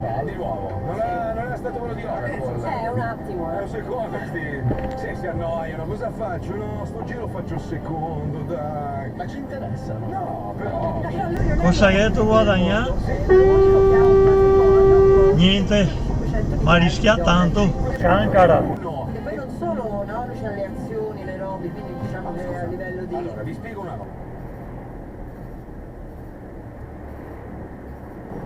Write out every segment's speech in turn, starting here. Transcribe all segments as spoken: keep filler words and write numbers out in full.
Di nuovo, non è, non è stato quello di ora, Paul. Eh, un attimo, eh. È un secondo, sti, sì, si annoiano. Cosa faccio? No, sto giro faccio il secondo, dai. Ma ci interessa, no? No, però. Cosa che tu guadagna? Niente, ma rischia tanto. Cancaro. E poi non solo, no, c'è le azioni, le robe, quindi diciamo che a livello di... Allora, vi spiego una cosa.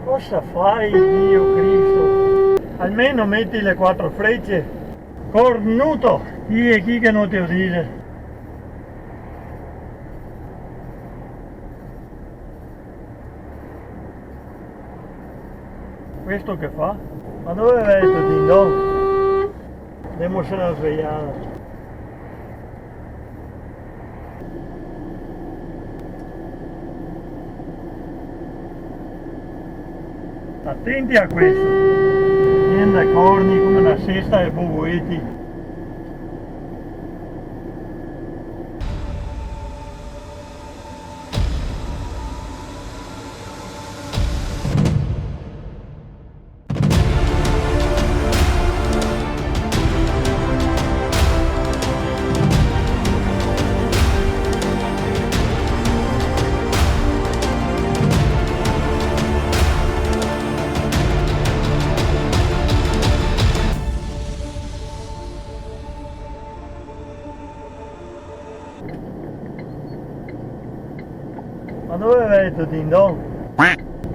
Cosa fai, Dio Cristo? Almeno meti le quatro frece. Cornuto! Chi è chi che no te lo dixe? Questo che fa? Ma dove vai sto dindon? Demosene na svegliada. Atenti a questo. Pien de corni come na sesta de bogoeti. Ma dove vai sto dindon?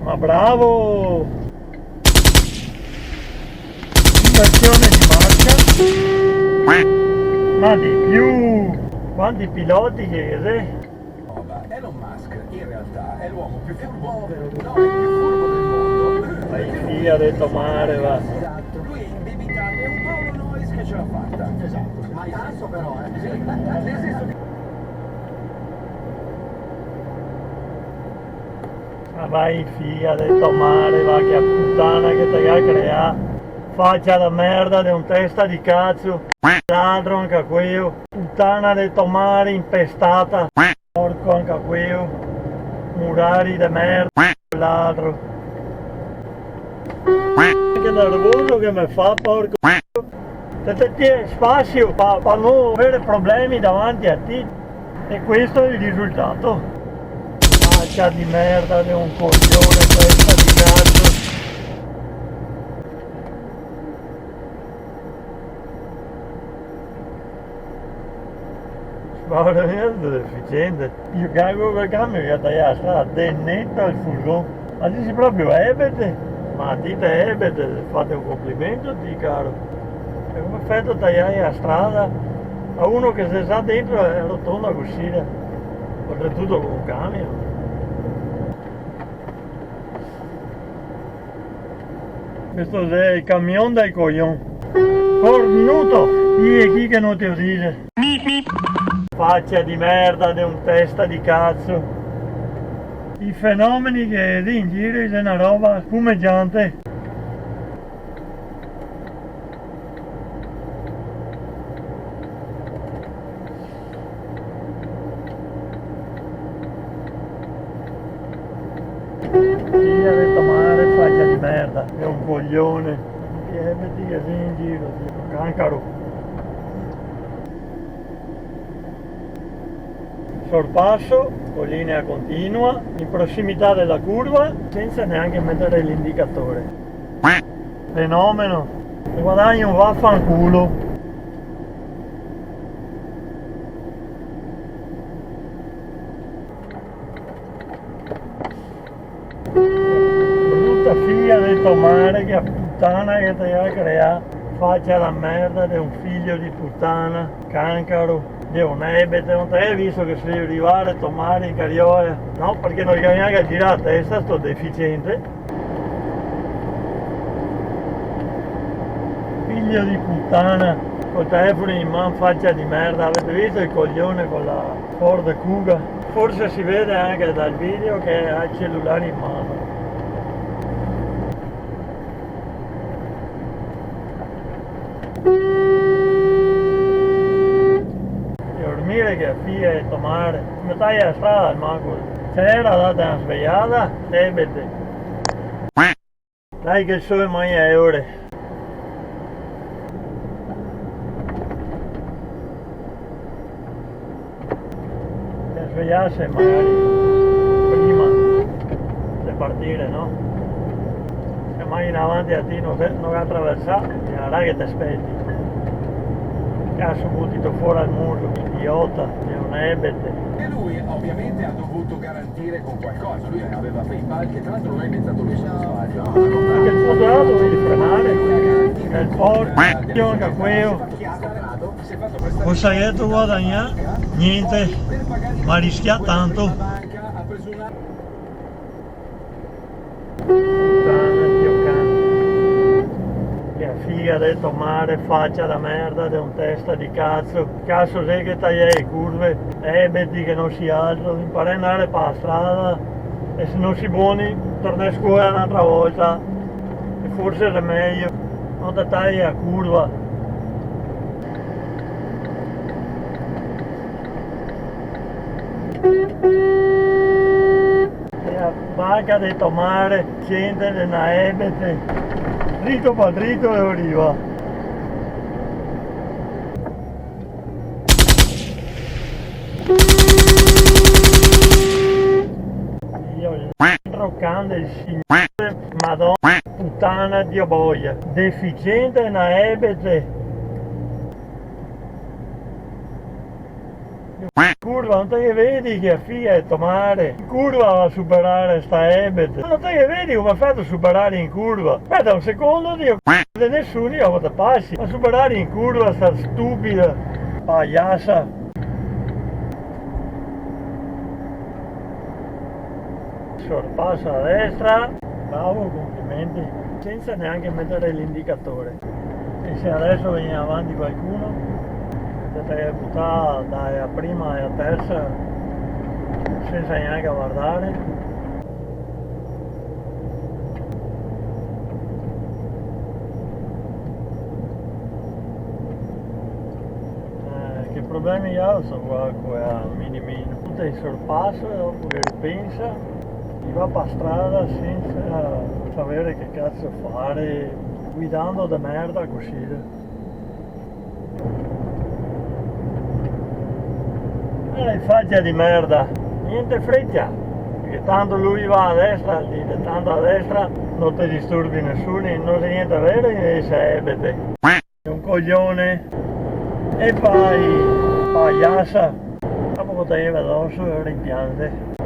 Ma bravo! Inversione di marcia. Ma di più! Quanti piloti che xe? Elon Musk in realtà è l'uomo più furbo, no, è il più furbo del mondo. Ma fia de tomare, va. Esatto. Lui è indebitato, è un Paolo Noyes che ce l'ha fatta. Esatto, ma adesso però, eh. Sì, nel senso che Ma va in fia de tomare, va, che putana che te ga creà. Facia da merda de un testa di cazo. Ladro anca queo. Putana de tomare impestata. Porco anca queo. Murari de merda. Ladro. Che nervoso che me fa, porco. Te, te, te spasio pa, pa no avere problemi davanti a ti. E questo è il risultato. Facia di merda de un coglione, testa di cazo. Ma veramente deficiente. Io cago col camion che taià la strada de neto al furgon. Ma ti si proprio ebete? Ma ti te ebete, fate un complimento, ti caro. E come feto a taiar la strada a uno che se sa dentro e rotonda cusì, oltretutto con un camion? Questo xe el camion del coglion. Cornuto! Chi xe chi che no te lo dixe? Facia di merda de un testa di cazo. I fenomeni che xe in giro xe na roba spumegiante. Fia de tomare, facia di merda, xe un coglione. Che me diga in giro, Dio, cancaro. Sorpasso, con linea continua, in prossimità della curva, senza neanche mettere l'indicatore. Fenomeno. E guadagno un vaffanculo. Bruta fia de tomare, che putana che te ga creà, facia da merda de un figlio di putana, cancaro, de un ebete, no te ga visto che se deve rivare a tomare in cariola? No, parché no ghe ga gnanca girà la testa, sto deficiente. Figlio di putana, col telefono in man, facia di merda, avete visto il coglione con la Ford Kuga? Forse si vede anche dal video che ha il cellulare in mano. E dormire che fia de tomare, metà dea strada, manco. Se gera data na svegliada, ebete. Dai che el so e magna euro. Te svease magari prima de partire, no? Se magari in avanti a ti no se, no ga traversà, e varda che te speti. Caso, butito fora el muro, idiota, xe un ebete. E lui ovviamente ha dovuto garantire con qualcosa. Lui aveva PayPal, che tra l'altro non è inventato lui, se non sbaglio. A quel punto là dovevi fermare. El porco, anca queo. Cosa gheto guadagnà? Gnente, ma rischià tanto. Putana, Dio cane. Che figa de to mare, facia da merda, de un testa de cazo. Cazo xe che taia e curve? Ebeti che no si altro, inparè a ndare pa strada, e se no si boni, tornè a scuola n'altra volta. E forse xe mejo, no te tai a curva. E a vaca de to mare, gente de na ebete, drito pa drito e riva. Dio, el can del Signore, Madonna, putana, Dio boia. Deficiente, na ebete. Curva, no te che vedi che xe fia de to mare? In curva va a superare sta ebete. Ma no te che vedi come ga fato a superare in curva? Speta un secondo, Dio, de nesuni, ora te pasi. A superare in curva sta stupida paiasa. Sorpaso a destra. Bravo, complimenti. Sensa neanche metare l'indicatore. E se adeso vien avanti qualcuno, te te butà da a prima a tersa sensa neanche vardare. Eh, che problemi ga sto qua, qua, mini mini? Tuto el sorpaso, e dopo che ripensa, i va pa strada sensa savere che cazo fare, guidando de merda cusì. Eh, facia de merda, gnente freta, parché tanto lu va a destra, dixe tanto a destra, no te disturbi nesuni, no xe gnente vero, invese, eh, ebete. Xe un coglione. E pai, paiasa. Dopo che te ghe va doso e rimpiante.